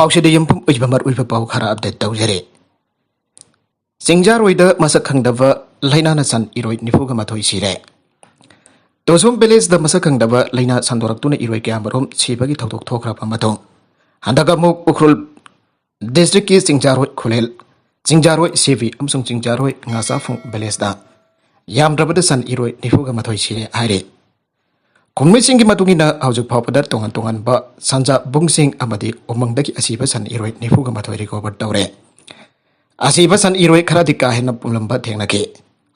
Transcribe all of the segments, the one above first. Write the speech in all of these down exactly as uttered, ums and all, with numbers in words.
ꯄꯥꯎꯁꯤꯗ ꯌꯨꯝꯐꯝ ꯑꯣꯏꯕ ꯃꯔꯨꯑꯣꯏꯕ ꯄꯥꯎ ꯈꯔ ꯑꯞꯗꯦꯠ ꯇꯧꯖꯔꯤ꯫ ꯆꯤꯡꯖꯥꯔꯣꯏꯗ ꯃꯁꯛ ꯈꯪꯗꯕ ꯂꯥꯏꯅꯥꯅ ꯁꯟ ꯏꯔꯣꯏ ꯅꯤꯐꯨꯒ ꯃꯥꯊꯣꯏ ꯁꯤꯔꯦ꯫ ꯇꯣꯁꯣꯝ ꯚꯤꯂꯦꯖꯗ ꯃꯁꯛ ꯈꯪꯗꯕ ꯂꯥꯏꯅꯥ ꯁꯟꯗꯣꯔꯛꯇꯨꯅ ꯏꯔꯣꯏ ꯀꯌꯥꯃꯔꯨꯝ ꯁꯤꯕꯒꯤ ꯊꯧꯗꯣꯛ ꯊꯣꯛꯈ꯭ꯔꯕ ꯃꯇꯨꯡ, ꯍꯟꯗꯛ ꯑꯃꯨꯛ ꯎꯈ꯭ꯔꯨꯜ ꯗꯤꯁꯇ꯭ꯔꯤꯛꯀꯤ ꯆꯤꯡꯖꯥꯔꯣꯏ ꯈꯨꯂꯦꯜ, ꯆꯤꯡꯖꯥꯔꯣꯏ ꯁꯤꯕꯤ ꯑꯃꯁꯨꯡ ꯆꯤꯡꯖꯥꯔꯣꯏ ꯉꯥꯆꯥꯐꯨꯡ ꯚꯤꯂꯦꯖꯇ ꯌꯥꯝꯗ꯭ꯔꯕꯗ ꯁꯟ ꯏꯔꯣꯏ ꯅꯤꯐꯨꯒ ꯃꯥꯊꯣꯏ ꯁꯤꯔꯦ ꯍꯥꯏꯔꯤ꯫ ꯈꯨꯟꯃꯤꯁꯤꯡꯒꯤ ꯃꯇꯨꯡ ꯏꯟꯅ, ꯍꯧꯖꯤꯛ ꯐꯥꯎꯕꯗ ꯇꯣꯉꯥꯟ ꯇꯣꯉꯥꯟꯕ ꯁꯟꯖꯥꯕꯨꯡꯁꯤꯡ ꯑꯃꯗꯤ ꯎꯃꯪꯗꯒꯤ ꯑꯁꯤꯕ ꯁꯟ ꯏꯔꯣꯏ ꯅꯤꯐꯨꯒ ꯃꯥꯊꯣꯏ ꯔꯤꯀꯣꯚꯔ ꯇꯧꯔꯦ꯫ ꯑꯁꯤꯕ ꯁꯟ ꯏꯔꯣꯏ ꯈꯔꯗꯤ ꯀꯥ ꯍꯦꯟꯅ ꯄꯨꯝꯂꯝꯕ ꯊꯦꯡꯅꯈꯤ꯫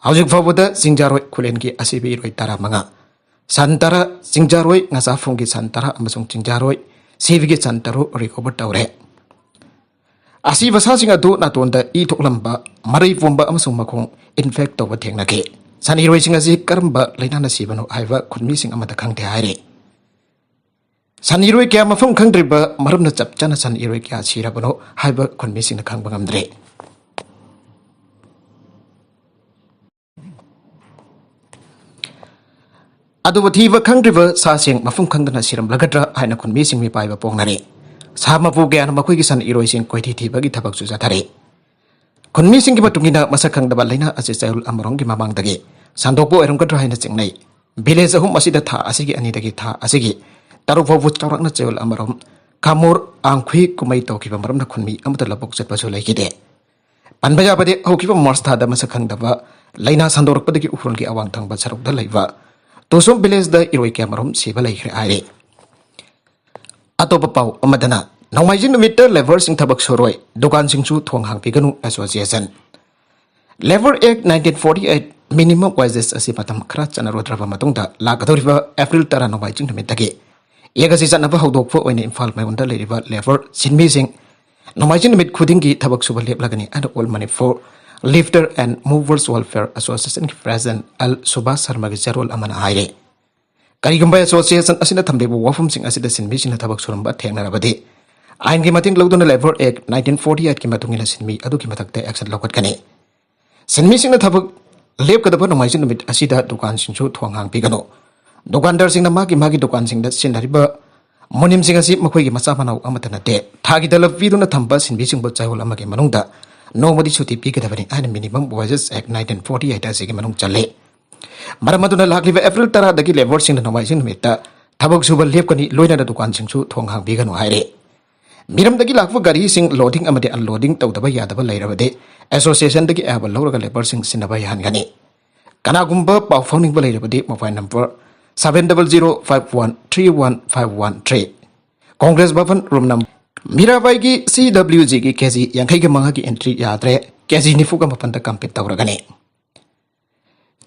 ꯍꯧꯖꯤꯛ ꯐꯥꯎꯕꯗ ꯆꯤꯡꯖꯥꯔꯣꯏ ꯈꯨꯂꯦꯟꯒꯤ ꯑꯁꯤꯕ ꯏꯔꯣꯏ ꯇꯔꯥꯃꯉꯥ, ꯁꯟ ꯇꯔꯥ, ꯆꯤꯡꯖꯥꯔꯣꯏ ꯉꯥꯆꯥꯐꯨꯡꯒꯤ ꯁꯟ ꯇꯔꯥ ꯑꯃꯁꯨꯡ ꯆꯤꯡꯖꯥꯔꯣꯏ ꯁꯤꯕꯤꯒꯤ ꯁꯟ ꯇꯔꯨꯛ ꯔꯤꯀꯣꯚꯔ ꯇꯧꯔꯦ꯫ ꯑꯁꯤꯕ ꯁꯥꯁꯤꯡ ꯑꯗꯨ ꯅꯥꯇꯣꯟꯗ ꯏ ꯊꯣꯛꯂꯝꯕ, ꯃꯔꯩ ꯄꯣꯝꯕ ꯑꯃꯁꯨꯡ ꯃꯈꯣꯡ ꯏꯟꯐꯦꯛ ꯇꯧꯕ ꯊꯦꯡꯅꯈꯤ꯫ ꯁꯟ ꯏꯔꯣꯏꯁꯤꯡ ꯑꯁꯤ ꯀꯔꯝꯕ ꯂꯥꯏꯅꯥꯅ ꯁꯤꯕꯅꯣ ꯍꯥꯏꯕ ꯈꯨꯟꯃꯤꯁꯤꯡ ꯑꯃꯠꯇ ꯈꯪꯗꯦ ꯍꯥꯏꯔꯤ꯫ ꯁꯟ ꯏꯔꯣꯏ ꯀꯌꯥ ꯃꯐꯝ ꯈꯪꯗ꯭ꯔꯤꯕ ꯃꯔꯝꯅ ꯆꯞ ꯆꯥꯅ ꯁꯟ ꯏꯔꯣꯏ ꯀꯌꯥ ꯁꯤꯔꯕꯅꯣ ꯍꯥꯏꯕ ꯈꯨꯟꯃꯤꯁꯤꯡꯅ ꯈꯪꯕ ꯉꯝꯗ꯭ꯔꯤ꯫ ꯑꯗꯨꯕꯨ ꯊꯤꯕ ꯈꯪꯗ꯭ꯔꯤꯕ ꯁꯥꯁꯤꯡ ꯃꯐꯝ ꯈꯪꯗꯅ ꯁꯤꯔꯝꯂꯒꯗ꯭ꯔꯥ ꯍꯥꯏꯅ ꯈꯨꯟꯃꯤꯁꯤꯡ ꯃꯤꯄꯥꯏꯕ ꯄꯣꯛꯅꯔꯤ꯫ ꯁꯥ ꯃꯄꯨ ꯀꯌꯥꯅ ꯃꯈꯣꯏꯒꯤ ꯁꯟ ꯏꯔꯣꯏꯁꯤꯡ ꯀꯣꯏꯊꯤ ꯊꯤꯕꯒꯤ ꯊꯕꯛꯁꯨ ꯆꯠꯊꯔꯤ꯫ ꯈꯨꯟꯃꯤꯁꯤꯡꯒꯤ ꯃꯇꯨꯡ ꯏꯟꯅ, ꯃꯁꯛ ꯈꯪꯗꯕ ꯂꯥꯏꯅꯥ ꯑꯁꯤ ꯆꯌꯣꯜ ꯑꯃꯔꯣꯝꯒꯤ ꯃꯃꯥꯡꯗꯒꯤ ꯁꯟꯗꯣꯛꯄ ꯑꯣꯏꯔꯝꯒꯗ꯭ꯔꯥ ꯍꯥꯏꯅ ꯆꯤꯡꯅꯩ꯫ ꯚꯤꯂꯦꯖ ꯑꯍꯨꯝ ꯑꯁꯤꯗ ꯊꯥ ꯑꯁꯤꯒꯤ ꯑꯅꯤꯗꯒꯤ ꯊꯥ ꯑꯁꯤꯒꯤ ꯇꯔꯨꯛ ꯐꯥꯎꯕ ꯆꯥꯎꯔꯥꯛꯅ ꯆꯌꯣꯜ ꯑꯃꯔꯣꯝ ꯈꯥꯃꯣꯔ ꯑꯥꯡꯈꯨꯏ ꯀꯨꯝꯍꯩ ꯇꯧꯈꯤꯕ ꯃꯔꯝꯅ ꯈꯨꯟꯃꯤ ꯑꯃꯠꯇ ꯂꯧꯕꯨꯛ ꯆꯠꯄꯁꯨ ꯂꯩꯈꯤꯗꯦ꯫ ꯄꯟꯕ ꯌꯥꯕꯗꯤ, ꯍꯧꯈꯤꯕ ꯃꯥꯔꯆ ꯊꯥꯗ ꯃꯁꯛ ꯈꯪꯗꯕ ꯂꯥꯏꯅꯥ ꯁꯟꯗꯣꯔꯛꯄꯗꯒꯤ ꯎꯈ꯭ꯔꯨꯜꯒꯤ ꯑꯋꯥꯡ ꯊꯪꯕ ꯁꯔꯨꯛꯇ ꯂꯩꯕ ꯇꯣꯁꯣꯝ ꯚꯤꯂꯦꯖꯗ ꯏꯔꯣꯏ ꯀꯌꯥꯃꯔꯨꯝ ꯁꯤꯕ ꯂꯩꯈ꯭ꯔꯦ ꯍꯥꯏꯔꯤ꯫ ꯑꯇꯣꯞꯄ ꯄꯥꯎ ꯑꯃꯗꯅ, ꯅꯣꯡꯃꯥꯏꯖꯤꯡ ꯅꯨꯃꯤꯠꯇ ꯂꯦꯕꯔꯁꯤꯡ ꯊꯕꯛ ꯁꯨꯔꯣꯏ, ꯗꯨꯀꯥꯟꯁꯤꯡꯁꯨ ꯊꯣꯡ ꯍꯥꯡꯕꯤꯒꯅꯨ association. Labour act nineteen forty eight minimum wages ꯑꯁꯤ ꯃꯇꯝ ꯈꯔ ꯆꯠꯅꯔꯨꯗ꯭ꯔꯕ ꯃꯇꯨꯡꯗ, ꯂꯥꯛꯀꯗꯧꯔꯤꯕ ꯑꯦꯄ꯭ꯔꯤꯜ ꯇꯔꯥ ꯅꯣꯡꯃꯥꯏꯖꯤꯡ ꯅꯨꯃꯤꯠꯇꯒꯤ ꯑꯦꯛ ꯑꯁꯤ ꯆꯠꯅꯕ ꯍꯧꯗꯣꯛꯄ ꯑꯣꯏꯅ ꯏꯝꯐꯥꯜ ꯃꯌꯣꯟꯗ ꯂꯩꯔꯤꯕ ꯂꯦꯕꯔ ꯁꯤꯟꯃꯤꯁꯤꯡ ꯅꯣꯡꯃꯥꯏꯖꯤꯡ ꯅꯨꯃꯤꯠ ꯈꯨꯗꯤꯡꯒꯤ ꯊꯕꯛ ꯁꯨꯕ ꯂꯦꯞꯂꯒꯅꯤ ꯍꯥꯏꯅ All Manipur Lifter and Movers Welfare Association ꯒꯤ ꯄ꯭ꯔꯦꯁꯤꯗꯦꯟꯠ ꯑꯦꯜ ꯁꯨꯚꯥꯁ ꯁꯔꯃꯒꯤ ꯆꯦꯔꯣꯜ ꯑꯃꯅ ꯍꯥꯏꯔꯦ꯫ ꯀꯔꯤꯒꯨꯝꯕ ꯑꯦꯁꯣꯁꯤꯌꯦꯁꯟ ꯑꯁꯤꯅ ꯊꯝꯂꯤꯕ ꯋꯥꯐꯝꯁꯤꯡ ꯑꯁꯤꯗ ꯁꯤꯟꯃꯤꯁꯤꯡꯅ ꯊꯕꯛ ꯁꯨꯔꯝꯕ ꯊꯦꯡꯅꯔꯕꯗꯤ, ꯑꯥꯏꯟꯒꯤ ꯃꯇꯦꯡ ꯂꯧꯗꯨꯅ ꯂꯦꯕꯔ ꯑꯦꯛ ꯅꯥꯏꯟꯇꯤꯟ ꯐꯣꯔꯇꯤ ꯑꯩꯠꯀꯤ ꯃꯇꯨꯡ ꯏꯟꯅ ꯁꯤꯟꯃꯤ ꯑꯗꯨꯒꯤ ꯃꯊꯛꯇ ꯑꯦꯛꯁꯟ ꯂꯧꯈꯠꯀꯅꯤ꯫ ꯁꯤꯟꯃꯤꯁꯤꯡꯅ ꯊꯕꯛ ꯂꯦꯞꯀꯗꯕ ꯅꯣꯡꯃꯥꯏꯖꯤꯡ ꯅꯨꯃꯤꯠ ꯑꯁꯤꯗ ꯗꯨꯀꯥꯟꯁꯤꯡꯁꯨ ꯊꯣꯡ ꯍꯥꯡꯕꯤꯒꯅꯨ꯫ ꯗꯨꯀꯥꯟꯗꯥꯔꯁꯤꯡꯅ ꯃꯥꯒꯤ ꯃꯥꯒꯤ ꯗꯨꯀꯥꯟꯁꯤꯡꯗ ꯁꯤꯖꯤꯟꯅꯔꯤꯕ ꯃꯨꯅꯤꯝꯁꯤꯡ ꯑꯁꯤ ꯃꯈꯣꯏꯒꯤ ꯃꯆꯥ ꯃꯅꯥꯎ ꯑꯃꯠꯇ ꯅꯠꯇꯦ, ꯊꯥꯒꯤ ꯇꯂꯕ ꯄꯤꯗꯨꯅ ꯊꯝꯕ ꯁꯤꯟꯕꯤꯁꯤꯡꯕꯨ ꯆꯌꯣꯜ ꯑꯃꯒꯤ ꯃꯅꯨꯡꯗ ꯅꯣꯡꯃꯗꯤ ꯁꯨꯇꯤ ꯄꯤꯒꯗꯕꯅꯤ ꯍꯥꯏꯅ Minimum Wages Act nineteen forty eight ꯑꯁꯤꯒꯤ ꯃꯅꯨꯡ ꯆꯜꯂꯤ꯫ ꯃꯔꯝ ꯑꯗꯨꯅ ꯂꯥꯛꯂꯤꯕ ꯑꯦꯄ꯭ꯔꯤꯜ ꯇꯔꯥꯗꯒꯤ ꯂꯦꯕꯔꯁꯤꯡꯅ ꯅꯣꯡꯃꯥꯏꯖꯤꯡ ꯅꯨꯃꯤꯠꯇ ꯊꯕꯛ ꯁꯨꯕ ꯂꯦꯞꯀꯅꯤ, ꯂꯣꯏꯅꯅ ꯗꯨꯀꯥꯟꯁꯤꯡꯁꯨ ꯊꯣꯡ ꯍꯥꯡꯕꯤꯒꯅꯨ ꯍꯥꯏꯔꯤ꯫ ꯃꯤꯔꯝꯗꯒꯤ ꯂꯥꯛꯄ ꯒꯥꯔꯤꯁꯤꯡ ꯂꯣꯗꯤꯡ ꯑꯃꯗꯤ ꯑꯟꯂꯣꯗꯤꯡ ꯇꯧꯗꯕ ꯌꯥꯗꯕ ꯂꯩꯔꯕꯗꯤ ꯑꯦꯁꯣꯁꯤꯌꯦꯁꯟꯗꯒꯤ ꯑꯌꯥꯕ ꯂꯧꯔꯒ ꯂꯦꯕꯔꯁꯤꯡ ꯁꯤꯟꯅꯕ ꯌꯥꯍꯟꯒꯅꯤ꯫ ꯀꯅꯥꯒꯨꯝꯕ ꯄꯥꯎ ꯐꯥꯎꯅꯤꯡꯕ ꯂꯩꯔꯕꯗꯤ mobile number seven double zero five one three one five one three, Congress Bhavan, room number. ꯃꯤꯔꯥꯕꯥꯏꯒꯤ ꯁꯤ ꯗꯕ꯭ꯂꯤꯎ ꯖꯤꯒꯤ ꯀꯦ ꯖꯤ ꯌꯥꯡꯈꯩꯒ ꯃꯉꯥꯒꯤ ꯑꯦꯟꯇ꯭ꯔꯤ ꯌꯥꯗ꯭ꯔꯦ, ꯀꯦ ꯖꯤ ꯅꯤꯐꯨꯒ ꯃꯥꯄꯟꯗ ꯀꯝꯄꯤꯠ ꯇꯧꯔꯒꯅꯤ꯫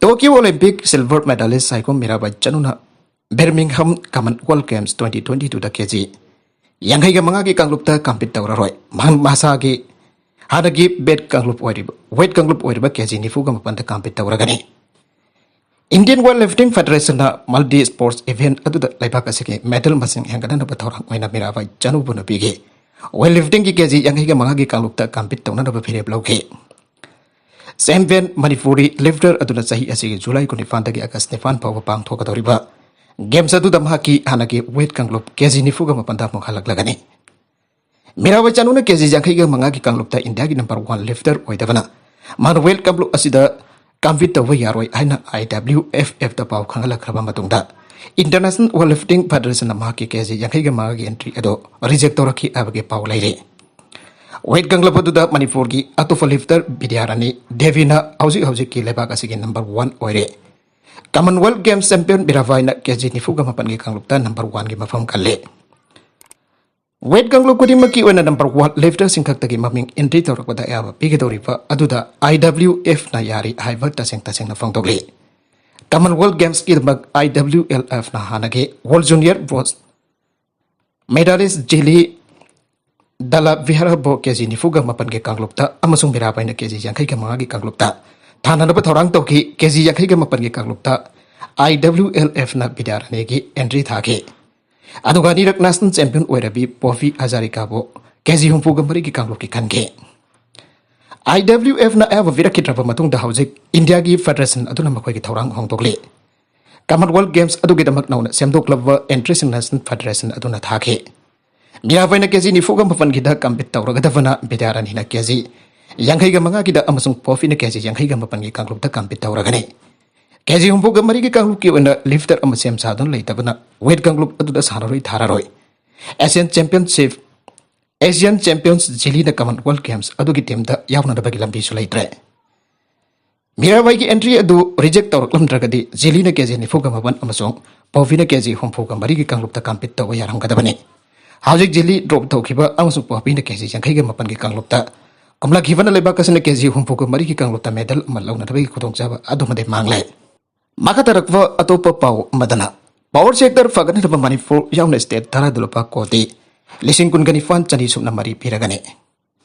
Tokyo Olympic silver medalist Saikhom Mirabai ꯆꯅꯨꯅ Birmingham Commonwealth Games twenty twenty twoꯗ ꯀꯦ ꯖꯤ ꯌꯥꯡꯈꯩꯒ ꯃꯉꯥꯒꯤ ꯀꯥꯡꯂꯨꯞꯇ ꯀꯝꯄꯤꯠ ꯇꯧꯔꯔꯣꯏ꯫ ꯃꯍꯥꯛ ꯃꯁꯥꯒꯤ ꯍꯥꯟꯅꯒꯤ ꯋꯦꯠ ꯀꯥꯡꯂꯨꯞ ꯑꯣꯏꯔꯤꯕ, ꯋꯦꯠ ꯀꯥꯡꯂꯨꯞ ꯑꯣꯏꯔꯤꯕ ꯀꯦ ꯖꯤ ꯅꯤꯐꯨꯒ ꯃꯥꯄꯟꯗ ꯀꯝꯄꯤꯠ ꯇꯧꯔꯒꯅꯤ꯫ Indian Weightlifting Federationꯅ multi sports event ꯑꯗꯨꯗ ꯂꯩꯕꯥꯛ ꯑꯁꯤꯒꯤ ꯃꯦꯗꯜ ꯃꯁꯤꯡ ꯍꯦꯟꯒꯠꯍꯟꯅꯕ ꯊꯧꯔꯥꯡ ꯑꯣꯏꯅ ꯃꯤꯔꯥꯕꯥꯏ ꯆꯅꯨꯕꯨꯅ ꯄꯤꯈꯤ꯫ ꯋꯦꯠ ꯂꯤꯐꯇꯤꯡꯒꯤ ꯀꯦ ꯖꯤ ꯌꯥꯡꯈꯩꯒ ꯃꯉꯥꯒꯤ ꯀꯥꯡꯂꯨꯞꯇ ꯀꯝꯄꯤꯠ ꯇꯧꯅꯅꯕ ꯐꯤꯔꯦꯞ ꯂꯧꯈꯤ꯫ ꯆꯦꯝꯄꯤꯌꯟ ꯃꯅꯤꯄꯨꯔꯤ ꯂꯤꯐꯇꯔ ꯑꯗꯨꯅ ꯆꯍꯤ ꯑꯁꯤꯒꯤ ꯖꯨꯂꯥꯏ ꯀꯨꯟꯅꯤꯄꯥꯟꯗꯒꯤ ꯑꯥꯒꯁ ꯅꯤꯄꯥꯟ ꯐꯥꯎꯕ ꯄꯥꯡꯊꯣꯛꯀꯗꯧꯔꯤꯕ ꯒꯦꯝꯁ ꯑꯗꯨꯗ ꯃꯍꯥꯛꯀꯤ ꯍꯥꯟꯅꯒꯤ ꯋꯦꯠ ꯀꯥꯡꯂꯨꯞ ꯀꯦ ꯖꯤ ꯅꯤꯐꯨꯒ ꯃꯥꯄꯟꯗ ꯑꯃꯨꯛ ꯍꯜꯂꯛꯂꯒꯅꯤ꯫ ꯃꯤꯔꯥꯕꯥꯏ ꯆꯅꯨꯅ ꯀꯦ ꯖꯤ ꯌꯥꯡꯈꯩꯒ ꯃꯉꯥꯒꯤ ꯀꯥꯡꯂꯨꯞꯇ ꯏꯟꯗꯤꯌꯥꯒꯤ ꯅꯝꯕꯔ ꯋꯥꯟ ꯂꯤꯐꯇꯔ ꯑꯣꯏꯗꯕꯅ ꯃꯥꯅ ꯋꯦꯠ ꯀꯥꯡꯂꯨꯞ ꯑꯁꯤꯗ ꯀꯝꯄꯤꯠ ꯇꯧꯕ ꯌꯥꯔꯣꯏ ꯍꯥꯏꯅ ꯑꯥꯏ ꯗꯕ꯭ꯂꯤꯎ ꯑꯦꯐ ꯑꯦꯐꯇ ꯄꯥꯎ ꯈꯪꯍꯜꯂꯛꯈ꯭ꯔꯕ ꯃꯇꯨꯡꯗ, ꯏꯟꯇꯔꯅꯦꯁꯅꯦꯜ ꯋꯦꯠ ꯂꯤꯐꯇꯤꯡ ꯐꯦꯗꯔꯦꯁꯟꯅ ꯃꯍꯥꯛꯀꯤ ꯀꯦ ꯖꯤ ꯌꯥꯡꯈꯩꯒ ꯃꯉꯥꯒꯤ ꯑꯦꯟꯇ꯭ꯔꯤ ꯑꯗꯨ ꯔꯤꯖꯦꯛ ꯇꯧꯔꯛꯈꯤ ꯍꯥꯏꯕꯒꯤ ꯄꯥꯎ ꯂꯩꯔꯤ꯫ ꯋꯦꯠ ꯀꯥꯡꯂꯨꯞ ꯑꯗꯨꯗ ꯃꯅꯤꯄꯨꯔꯒꯤ ꯑꯇꯣꯞꯄ ꯂꯤꯐꯇꯔ ꯕꯤꯗ꯭ꯌꯥꯔꯥꯅꯤ ꯗꯦꯕꯤꯅ ꯍꯧꯖꯤꯛ ꯍꯧꯖꯤꯛꯀꯤ ꯂꯩꯕꯥꯛ ꯑꯁꯤꯒꯤ ꯅꯝꯕꯔ ꯋꯥꯟ ꯑꯣꯏꯔꯦ꯫ ꯀꯃꯟꯋꯦꯜꯊ ꯒꯦꯝꯁ ꯆꯦꯝꯄꯤꯌꯟ ꯃꯤꯔꯥꯕꯥꯏꯅ ꯀꯦ ꯖꯤ ꯅꯤꯐꯨꯒ ꯃꯥꯄꯟꯒꯤ ꯀꯥꯡꯂꯨꯞꯇ ꯅꯝꯕꯔ ꯋꯥꯟꯒꯤ ꯃꯐꯝ ꯀꯜꯂꯤ꯫ ꯋꯦꯠ ꯀꯥꯡꯂꯨꯞ ꯈꯨꯗꯤꯡꯃꯛꯀꯤ ꯑꯣꯏꯅ ꯅꯝꯕꯔ ꯋꯥꯟ ꯂꯤꯐꯇꯔꯁꯤꯡ ꯈꯛꯇꯒꯤ ꯃꯃꯤꯡ ꯑꯦꯟꯇ꯭ꯔꯤ ꯇꯧꯔꯛꯄꯗ ꯑꯌꯥꯕ ꯄꯤꯒꯗꯧꯔꯤꯕ ꯑꯗꯨꯗ ꯑꯥꯏ ꯗꯕ꯭ꯂꯤꯎ ꯑꯦꯐꯅ ꯌꯥꯔꯤ ꯍꯥꯏꯕ ꯇꯁꯦꯡ ꯇꯁꯦꯡꯅ ꯐꯣꯡꯗꯣꯛꯂꯤ꯫ ꯀꯃꯟꯋꯦꯜꯊ ꯒꯦꯝꯁꯀꯤꯗꯃꯛ ꯑꯥꯏ ꯗꯕ꯭ꯂꯤꯎ ꯑꯦꯜ ꯑꯦꯐꯅ ꯍꯥꯟꯅꯒꯤ world junior bronze medallist jelly ꯗꯂꯥ ꯚꯤꯍꯥꯔꯕꯨ ꯀꯦ ꯖꯤ ꯅꯤꯐꯨꯒ ꯃꯥꯄꯟꯒꯤ ꯀꯥꯡꯂꯨꯞꯇ ꯑꯃꯁꯨꯡ ꯃꯤꯔꯥꯕꯥꯏꯅ ꯀꯦ ꯖꯤ ꯌꯥꯡꯈꯩꯒ ꯃꯉꯥꯒꯤ ꯀꯥꯡꯂꯨꯞꯇ ꯊꯥꯅꯅꯕ ꯊꯧꯔꯥꯡ ꯇꯧꯈꯤ꯫ ꯀꯦ ꯖꯤ ꯌꯥꯡꯈꯩꯒ ꯃꯥꯄꯟꯒꯤ ꯀꯥꯡꯂꯨꯞꯇ ꯑꯥꯏ ꯗꯕ꯭ꯂꯤꯎ ꯑꯦꯜ ꯑꯦꯐꯅ ꯕꯤꯗ꯭ꯌꯥꯔꯥꯅꯤꯒꯤ ꯑꯦꯟꯇ꯭ꯔꯤ ꯊꯥꯈꯤ꯫ ꯑꯗꯨꯒ ꯑꯅꯤꯔꯛ ꯅꯦꯁꯅꯦꯜ ꯆꯦꯝꯄꯤꯌꯟ ꯑꯣꯏꯔꯕꯤ ꯄꯣꯄꯤ ꯍꯖꯥꯔꯤꯀꯥꯕꯨ ꯀꯦ ꯖꯤ ꯍꯨꯝꯐꯨꯒ ꯃꯔꯤꯒꯤ ꯀꯥꯡꯂꯨꯞꯀꯤ ꯈꯟꯈꯤ꯫ ꯑꯥꯏ ꯗꯕ꯭ꯂꯤꯎ ꯑꯦꯐꯅ ꯑꯌꯥꯕ ꯄꯤꯔꯛꯈꯤꯗ꯭ꯔꯕ ꯃꯇꯨꯡꯗ ꯍꯧꯖꯤꯛ ꯏꯟꯗꯤꯌꯥꯒꯤ ꯐꯦꯗꯔꯦꯁꯟ ꯑꯗꯨꯅ ꯃꯈꯣꯏꯒꯤ ꯊꯧꯔꯥꯡ ꯍꯣꯡꯗꯣꯛꯂꯤ꯫ Commonwealth Games ꯑꯗꯨꯒꯤꯗꯃꯛ ꯅꯧꯅ ꯁꯦꯝꯗꯣꯛꯂꯕ Entry International Federation ꯑꯗꯨꯅ ꯊꯥꯈꯤ꯫ ꯃꯤꯔꯥꯕꯥꯏꯅ ꯀꯦꯖꯤ ꯅꯤꯐꯨꯒ ꯃꯥꯄꯟꯒꯤꯗ ꯀꯝꯄꯤꯠ ꯇꯧꯔꯒꯗꯕꯅ ꯕꯤꯗ꯭ꯌꯥꯔꯥꯅꯤꯅ ꯀꯦꯖꯤ ꯌꯥꯡꯈꯩꯒ ꯃꯉꯥꯒꯤꯗ ꯑꯃꯁꯨꯡ ꯄꯣꯄꯤꯅ ꯀꯦꯖꯤ ꯌꯥꯡꯈꯩꯒ ꯃꯥꯄꯟꯒꯤ ꯀꯥꯡꯂꯨꯞꯇ ꯀꯝꯄꯤꯠ ꯇꯧꯔꯒꯅꯤ꯫ ꯀꯦꯖꯤ ꯍꯨꯝꯐꯨꯒ ꯃꯔꯤꯒꯤ ꯀꯥꯡꯂꯨꯞꯀꯤ ꯑꯣꯏꯅ ꯂꯤꯐꯇꯔ ꯑꯃ ꯁꯦꯝ ꯁꯥꯗꯨꯅ ꯂꯩꯇꯕꯅ ꯋꯦꯠ ꯀꯥꯡꯂꯨꯞ ꯑꯗꯨꯗ ꯁꯥꯟꯅꯔꯣꯏ ꯊꯥꯔꯔꯣꯏ꯫ ꯑꯦꯁꯤꯌꯥꯟ ꯆꯦꯝꯄꯤꯌꯟꯁꯤꯞ ꯑꯦꯁꯤꯌꯥꯟ ꯆꯦꯝꯄꯤꯌꯟꯁ ꯖꯤꯂꯤꯅ ꯀꯃꯟꯋꯦꯜꯊ ꯒꯦꯝꯁ ꯑꯗꯨꯒꯤ ꯇꯤꯝꯗ ꯌꯥꯎꯅꯅꯕꯒꯤ ꯂꯝꯕꯤꯁꯨ ꯂꯩꯇ꯭ꯔꯦ꯫ ꯃꯤꯔꯥꯕꯥꯏꯒꯤ ꯑꯦꯟꯇ꯭ꯔꯤ ꯑꯗꯨ ꯔꯤꯖꯦꯛ ꯇꯧꯔꯛꯂꯝꯗ꯭ꯔꯒꯗꯤ ꯖꯤꯂꯤꯅ ꯀꯦꯖꯤ ꯅꯤꯐꯨꯒ ꯃꯥꯄꯟ ꯑꯃꯁꯨꯡ ꯄꯣꯄꯤꯅ ꯀꯦꯖꯤ ꯍꯨꯝꯐꯨꯒ ꯃꯔꯤꯒꯤ ꯀꯥꯡꯂꯨꯞꯇ ꯀꯝꯄꯤꯠ ꯇꯧꯕ ꯌꯥꯔꯝꯒꯗꯕꯅꯤ꯫ ꯍꯧꯖꯤꯛ ꯖꯤꯂꯤ ꯗ꯭ꯔꯣꯞ ꯇꯧꯈꯤꯕ ꯑꯃꯁꯨꯡ ꯄꯣꯄꯤꯅ ꯀꯦꯖꯤ ꯌꯥꯡꯈꯩꯒ ꯃꯥꯄꯟꯒꯤ ꯀꯥꯡꯂꯨꯞꯇ ꯀꯨꯝꯂꯛꯈꯤꯕꯅ ꯂꯩꯕꯥꯛ ꯑꯁꯤꯅ ꯀꯦꯖꯤ ꯍꯨꯝꯐꯨꯒ ꯃꯔꯤꯒꯤ ꯀꯥꯡꯂꯨꯞꯇ ꯃꯦꯗꯜ ꯑꯃ ꯂꯧꯅꯅꯕꯒꯤ ꯈꯨꯗꯣꯡꯆꯥꯕ ꯑꯗꯨꯃꯗꯤ ꯃꯥꯡꯂꯦ꯫ ꯃꯈꯥ ꯇꯥꯔꯛꯄ ꯑꯇꯣꯞꯄ ꯄꯥꯎ ꯑꯃꯗꯅ, ꯄꯥꯋꯔ ꯁꯦꯛꯇꯔ ꯐꯒꯠꯅꯅꯕ ꯃꯅꯤꯄꯨꯔ ꯌꯥꯎꯅ ꯁ꯭ꯇꯦꯠ ꯇꯔꯥꯗ ꯂꯨꯄꯥ ꯀꯣꯇꯤ ꯂꯤꯁꯤꯡ ꯀꯨꯟꯒ ꯅꯤꯄꯥꯟ ꯆꯅꯤ ꯁꯨꯞꯅ ꯃꯔꯤ ꯄꯤꯔꯒꯅꯤ꯫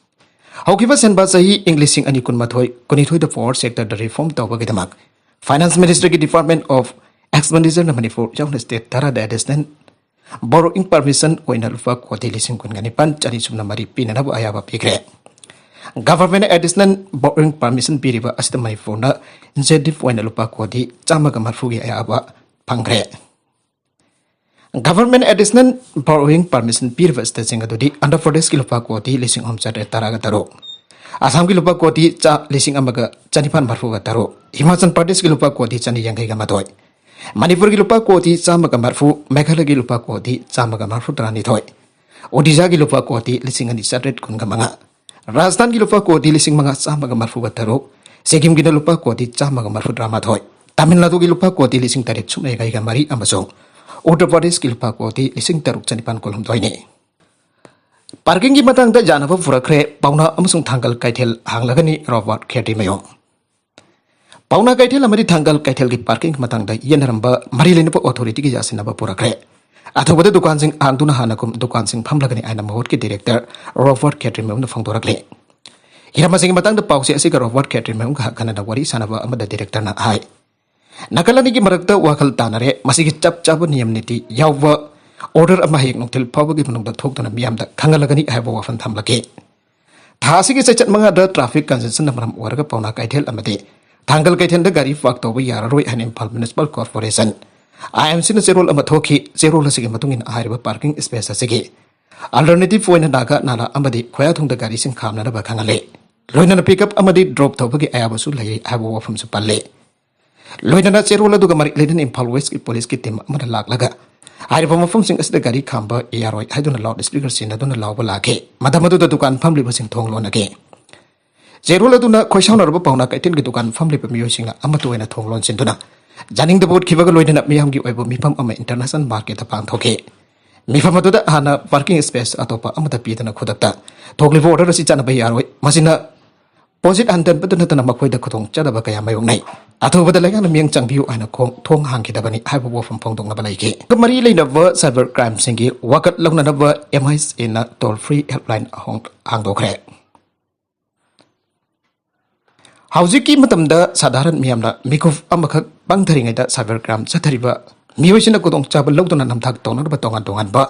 ꯍꯧꯈꯤꯕ ꯁꯦꯟꯕꯥ ꯆꯍꯤ ꯏꯪ ꯂꯤꯁꯤꯡ ꯑꯅꯤ ꯀꯨꯟꯃꯥꯊꯣꯏ ꯀꯨꯟꯅꯤꯊꯣꯏꯗ ꯄꯥꯋꯔ ꯁꯦꯛꯇꯔꯗ ꯔꯤꯐꯣꯔꯝ ꯇꯧꯕꯒꯤꯗꯃꯛ ꯐꯥꯏꯅꯥꯟꯁ ꯃꯤꯅꯤꯁꯇꯔꯒꯤ ꯗꯤꯄꯥꯔꯠꯃꯦꯟ ꯑꯣꯐ ꯑꯦꯛꯁꯄꯦꯟꯗꯤꯆꯔꯅ ꯃꯅꯤꯄꯨꯔ ꯌꯥꯎꯅ ꯁ꯭ꯇꯦꯠ ꯇꯔꯥꯗ ꯑꯦꯗꯤꯁꯅꯦꯜ ꯕꯣꯔꯣꯋꯤꯡ ꯄꯔꯃꯤꯁꯟ ꯑꯣꯏꯅ ꯂꯨꯄꯥ ꯀꯣꯇꯤ ꯂꯤꯁꯤꯡ ꯀꯨꯟꯒ ꯅꯤꯄꯥꯟ ꯆꯅꯤ ꯁꯨꯞꯅ ꯃꯔꯤ ꯄꯤꯅꯅꯕ ꯑꯌꯥꯕ ꯄꯤꯈ꯭ꯔꯦ꯫ ꯒꯚꯔꯟꯃꯦꯟꯠꯅ ꯑꯦꯗꯤꯁꯅꯦꯜ ꯕꯣꯔꯣꯋꯤꯡ ꯄꯔꯃꯤꯁꯟ ꯄꯤꯔꯤꯕ ꯑꯁꯤꯗ ꯃꯅꯤꯄꯨꯔꯅ ꯏꯟꯁꯦꯟꯇꯤꯚ ꯑꯣꯏꯅ ꯂꯨꯄꯥ ꯀꯣꯇꯤ ꯆꯥꯝꯃꯒ ꯃꯔꯤꯐꯨꯒꯤ ꯑꯌꯥꯕ ꯐꯪꯈ꯭ꯔꯦ꯫ ꯒꯚꯔꯟꯃꯦꯟꯠꯅ ꯑꯦꯗꯤꯁꯅꯦꯜ ꯕꯣꯔꯣꯋꯤꯡ ꯄꯔꯃꯤꯁꯟ ꯄꯤꯔꯤꯕ ꯁ꯭ꯇꯦꯠꯁꯤꯡ ꯑꯗꯨꯗꯤ ꯑꯟꯙ꯭ꯔ ꯄ꯭ꯔꯗꯦꯁꯀꯤ ꯂꯨꯄꯥ ꯀꯣꯇꯤ ꯂꯤꯁꯤꯡ ꯑꯍꯨꯝ ꯆꯥꯇ꯭ꯔꯦꯠ ꯇꯔꯥꯒ ꯇꯔꯨꯛ, ꯑꯁꯥꯝꯒꯤ ꯂꯨꯄꯥ ꯀꯣꯇꯤ ꯆꯥ ꯂꯤꯁꯤꯡ ꯑꯃꯒ ꯆꯅꯤꯄꯥꯟ ꯃꯔꯤꯐꯨꯒ ꯇꯔꯨꯛ, ꯍꯤꯃꯥꯆꯜ ꯄ꯭ꯔꯗꯦꯁꯀꯤ ꯂꯨꯄꯥ ꯀꯣꯇꯤ ꯆꯅꯤ ꯌꯥꯡꯈꯩꯒ ꯃꯥꯊꯣꯏ, ꯃꯅꯤꯄꯨꯔꯒꯤ ꯂꯨꯄꯥ ꯀꯣꯇꯤ ꯆꯥꯝꯃꯒ ꯃꯔꯤꯐꯨ, ꯃꯦꯘꯥꯂꯌꯒꯤ ꯂꯨꯄꯥ ꯀꯣꯇꯤ ꯆꯥꯝꯃꯒ ꯃꯔꯤꯐꯨ ꯇꯔꯥꯅꯤꯊꯣꯏ, ꯑꯣꯗꯤꯁꯥꯒꯤ ꯂꯨꯄꯥ ꯀꯣꯇꯤ ꯂꯤꯁꯤꯡ ꯑꯅꯤ ꯆꯥꯇ꯭ꯔꯦꯠ ꯀꯨꯟꯒ ꯃꯉꯥ, ꯔꯥꯖꯁꯊꯥꯟꯒꯤ ꯂꯨꯄꯥ ꯀꯣꯇꯤ ꯂꯤꯁꯤꯡ ꯃꯉꯥ ꯆꯥꯝꯃꯒ ꯃꯔꯤꯐꯨꯒ ꯇꯔꯨꯛ, ꯁꯤꯛꯀꯤꯝꯒꯤꯅ ꯂꯨꯄꯥ ꯀꯣꯇꯤ ꯆꯥꯝꯃꯒ ꯃꯔꯤꯐꯨ ꯇꯔꯥꯃꯥꯊꯣꯏ, ꯇꯥꯃꯤꯜ ꯅꯥꯗꯨꯒꯤ ꯂꯨꯄꯥ ꯀꯣꯇꯤ ꯂꯤꯁꯤꯡ ꯇꯔꯦꯠ ꯁꯨꯞꯅ ꯌꯥꯡꯈꯩꯒ ꯃꯔꯤ ꯑꯃꯁꯨꯡ ꯎꯠꯇꯔ ꯄ꯭ꯔꯗꯦꯁꯀꯤ ꯂꯨꯄꯥ ꯀꯣꯇꯤ ꯂꯤꯁꯤꯡ ꯇꯔꯨꯛ ꯆꯅꯤꯄꯥꯟ ꯀꯨꯟꯍꯨꯝꯗꯣꯏꯅꯤ꯫ ꯄꯥꯔꯀꯤꯡꯒꯤ ꯃꯇꯥꯡꯗ ꯌꯥꯅꯕ ꯄꯨꯔꯛꯈ꯭ꯔꯦ꯫ ꯄꯥꯎꯅꯥ ꯑꯃꯁꯨꯡ ꯊꯥꯡꯒꯜ ꯀꯩꯊꯦꯜ ꯍꯥꯡꯂꯒꯅꯤ ꯔꯣꯕꯥꯔꯠ ꯈꯦꯇ꯭ꯔꯤꯃꯌꯨꯝ꯫ ꯄꯥꯎꯅꯥ ꯀꯩꯊꯦꯜ ꯑꯃꯗꯤ ꯊꯥꯡꯒꯜ ꯀꯩꯊꯦꯜꯒꯤ ꯄꯥꯔꯀꯤꯡꯒꯤ ꯃꯇꯥꯡꯗ ꯌꯦꯠꯅꯔꯝꯕ ꯃꯔꯤ ꯂꯩꯅꯕ ꯑꯣꯊꯣꯔꯤꯇꯤꯒꯤ ꯌꯥꯁꯤꯟꯅꯕ ꯄꯨꯔꯛꯈ꯭ꯔꯦ꯫ ꯑꯊꯨꯕꯗ ꯗꯨꯀꯥꯟꯁꯤꯡ ꯍꯥꯡꯗꯨꯅ ꯍꯥꯟꯅꯒꯨꯝ ꯗꯨꯀꯥꯟꯁꯤꯡ ꯐꯝꯂꯒꯅꯤ ꯍꯥꯏꯅ ꯃꯍꯨꯠꯀꯤ ꯗꯤꯔꯦꯛꯇꯔ ꯔꯣꯕꯥꯔꯠ ꯈꯦꯇ꯭ꯔꯤꯃꯌꯨꯝꯅ ꯐꯣꯡꯗꯣꯔꯛꯂꯤ꯫ ꯍꯤꯔꯝ ꯑꯁꯤꯒꯤ ꯃꯇꯥꯡꯗ ꯄꯥꯎꯆꯦ ꯑꯁꯤꯒ ꯔꯣꯕꯥꯔꯠ ꯈꯦꯇ꯭ꯔꯤꯃꯌꯨꯝꯒ ꯍꯛꯊꯦꯡꯅꯅ ꯋꯥꯔꯤ ꯁꯥꯟꯅꯕ ꯑꯃꯗ ꯗꯤꯔꯦꯛꯇꯔꯅ ꯍꯥꯏ, ꯅꯥꯀꯜ ꯑꯅꯤꯒꯤ ꯃꯔꯛꯇ ꯋꯥꯈꯜ ꯇꯥꯅꯔꯦ꯫ ꯃꯁꯤꯒꯤ ꯆꯞ ꯆꯥꯕ ꯅꯤꯌꯝ ꯅꯤꯇꯤ ꯌꯥꯎꯕ ꯑꯣꯔꯗꯔ ꯑꯃ ꯍꯌꯦꯡ ꯅꯨꯡꯊꯤꯜ ꯐꯥꯎꯕꯒꯤ ꯃꯅꯨꯡꯗ ꯊꯣꯛꯇꯨꯅ ꯃꯤꯌꯥꯝꯗ ꯈꯪꯍꯜꯂꯒꯅꯤ ꯍꯥꯏꯕ ꯋꯥꯐꯝ ꯊꯝꯂꯛꯈꯤ꯫ ꯊꯥ ꯑꯁꯤꯒꯤ ꯆꯩꯆꯠ ꯃꯉꯥꯗ ꯇ꯭ꯔꯥꯐꯤꯛ ꯀꯟꯖꯦꯁꯟꯅ ꯃꯔꯝ ꯑꯣꯏꯔꯒ ꯄꯥꯎꯅꯥ ꯀꯩꯊꯦꯜ ꯑꯃꯗꯤ ꯊꯥꯡꯒꯜ ꯀꯩꯊꯦꯜꯗ ꯒꯥꯔꯤ ꯄꯥꯔꯛ ꯇꯧꯕ ꯌꯥꯔꯔꯣꯏ ꯍꯥꯏꯅ ꯏꯝꯐꯥꯜ ꯃ꯭ꯌꯨꯅꯤꯁꯤꯄꯥꯜ ꯀꯣꯔꯄꯣꯔꯦꯁꯟ, ꯑꯥꯏ ꯑꯦꯝ ꯁꯤꯅ ꯆꯦꯔꯣꯜ ꯑꯃ ꯊꯣꯛꯈꯤ꯫ ꯆꯦꯔꯣꯜ ꯑꯁꯤꯒꯤ ꯃꯇꯨꯡ ꯏꯟꯅ ꯍꯥꯏꯔꯤꯕ ꯄꯥꯔꯀꯤꯡ ꯁ꯭ꯄꯦꯁ ꯑꯁꯤꯒꯤ ꯑꯜꯇꯔꯅꯦꯇꯤꯚ ꯑꯣꯏꯅ ꯅꯥꯒꯥ ꯅꯥꯂꯥ ꯑꯃꯗꯤ ꯈꯣꯌꯥꯊꯣꯡꯗ ꯒꯥꯔꯤꯁꯤꯡ ꯈꯥꯝꯅꯅꯕ ꯈꯪꯍꯜꯂꯤ꯫ ꯂꯣꯏꯅꯅ ꯄꯤꯛ ꯑꯞ ꯑꯃꯗꯤ ꯗ꯭ꯔꯣꯞ ꯇꯧꯕꯒꯤ ꯑꯌꯥꯕꯁꯨ ꯂꯩ ꯍꯥꯏꯕ ꯋꯥꯐꯝꯁꯨ ꯄꯜꯂꯤ꯫ ꯂꯣꯏꯅꯅ ꯆꯦꯔꯣꯜ ꯑꯗꯨꯒ ꯃꯔꯤ ꯂꯩꯅꯅ ꯏꯝꯐꯥꯜ ꯋꯦꯁꯀꯤ ꯄꯨꯂꯤꯁꯀꯤ ꯇꯤꯝ ꯑꯃꯅ ꯂꯥꯛꯂꯒ ꯍꯥꯏꯔꯤꯕ ꯃꯐꯝꯁꯤꯡ ꯑꯁꯤꯗ ꯒꯥꯔꯤ ꯈꯥꯝꯕ ꯌꯥꯔꯣꯏ ꯍꯥꯏꯗꯨꯅ ꯂꯥꯎꯗ ꯁ꯭ꯄꯤꯀꯔ ꯁꯤꯖꯤꯟꯅꯗꯨꯅ ꯂꯥꯎꯕ ꯂꯥꯛꯈꯤ꯫ ꯃꯇꯝ ꯑꯗꯨꯗ ꯗꯨꯀꯥꯟ ꯐꯝꯂꯤꯕꯁꯤꯡ ꯊꯣꯡ ꯂꯣꯟꯅꯈꯤ꯫ ꯆꯦꯔꯣꯜ ꯑꯗꯨꯅ ꯈꯣꯏꯁꯥꯎꯅꯔꯕ ꯄꯥꯎꯅꯥ ꯀꯩꯊꯦꯜꯒꯤ ꯗꯨꯀꯥꯟ ꯐꯝꯂꯤꯕ ꯃꯤꯑꯣꯏꯁꯤꯡꯅ ꯑꯃꯠꯇ ꯑꯣꯏꯅ ꯊꯣꯡ ꯂꯣꯟꯁꯤꯟꯗꯨꯅ ꯌꯥꯅꯤꯡꯗꯕ ꯎꯠꯈꯤꯕꯒ ꯂꯣꯏꯅꯅ ꯃꯤꯌꯥꯝꯒꯤ ꯑꯣꯏꯕ ꯃꯤꯐꯝ ꯑꯃ ꯏꯟꯇꯔꯅꯦꯁꯅꯦꯜ ꯃꯥꯔꯀꯦꯠꯇ ꯄꯥꯡꯊꯣꯛꯈꯤ꯫ ꯃꯤꯐꯝ ꯑꯗꯨꯗ ꯍꯥꯟꯅ ꯄꯥꯔꯀꯤꯡ ꯁ꯭ꯄꯦꯁ ꯑꯇꯣꯞꯄ ꯑꯃꯗ ꯄꯤꯗꯅ ꯈꯨꯗꯛꯇ ꯊꯣꯛꯂꯤꯕ ꯑꯣꯔꯗꯔ ꯑꯁꯤ ꯆꯠꯅꯕ ꯌꯥꯔꯣꯏ, ꯃꯁꯤꯅ ꯄꯣꯠꯁꯤꯠ ꯍꯟꯊꯕꯇ ꯅꯠꯇꯅ ꯃꯈꯣꯏꯗ ꯈꯨꯗꯣꯡꯆꯥꯗꯕ ꯀꯌꯥ ꯃꯥꯌꯣꯛꯅꯩ꯫ ꯑꯊꯨꯕꯗ ꯂꯩꯉꯥꯛꯅ ꯃꯤꯠꯌꯦꯡ ꯆꯪꯕꯤꯌꯨ ꯍꯥꯏꯅ ꯈꯣꯡ-, ꯊꯣꯡ ꯍꯥꯡꯈꯤꯗꯕꯅꯤ ꯍꯥꯏꯕ ꯋꯥꯐꯝ ꯐꯣꯡꯗꯣꯛꯅꯕ ꯂꯩꯈꯤ꯫ ꯃꯔꯤ ꯂꯩꯅꯕ ꯁꯥꯏꯕꯔ ꯀ꯭ꯔꯥꯏꯝꯁꯤꯡꯒꯤ ꯋꯥꯀꯠ ꯂꯧꯅꯅꯕ ꯑꯦꯝ ꯑꯥꯏ ꯑꯦꯁ ꯑꯦꯅ ꯇꯣꯜ ꯐ꯭ꯔꯤ ꯍꯦꯜꯞꯂꯥꯏꯟ ꯑꯍꯣꯡ-, ꯍꯥꯡꯗꯣꯛꯈ꯭ꯔꯦ꯫ ꯍꯧꯖꯤꯛꯀꯤ ꯃꯇꯝꯗ ꯁꯥꯙꯥꯔꯟ ꯃꯤꯌꯥꯝꯅ ꯃꯤꯀꯨꯞ ꯑꯃꯈꯛ ꯄꯪꯊꯔꯤꯉꯩꯗ ꯁꯥꯏꯕꯔ ꯀ꯭ꯔꯥꯏꯝ ꯆꯠꯊꯔꯤꯕ ꯃꯤꯑꯣꯏꯁꯤꯡꯅ ꯈꯨꯗꯣꯡꯆꯥꯕ ꯂꯧꯗꯨꯅ ꯅꯝꯊꯥꯛ ꯇꯧꯅꯅꯕ ꯇꯣꯉꯥꯟ ꯇꯣꯉꯥꯟꯕ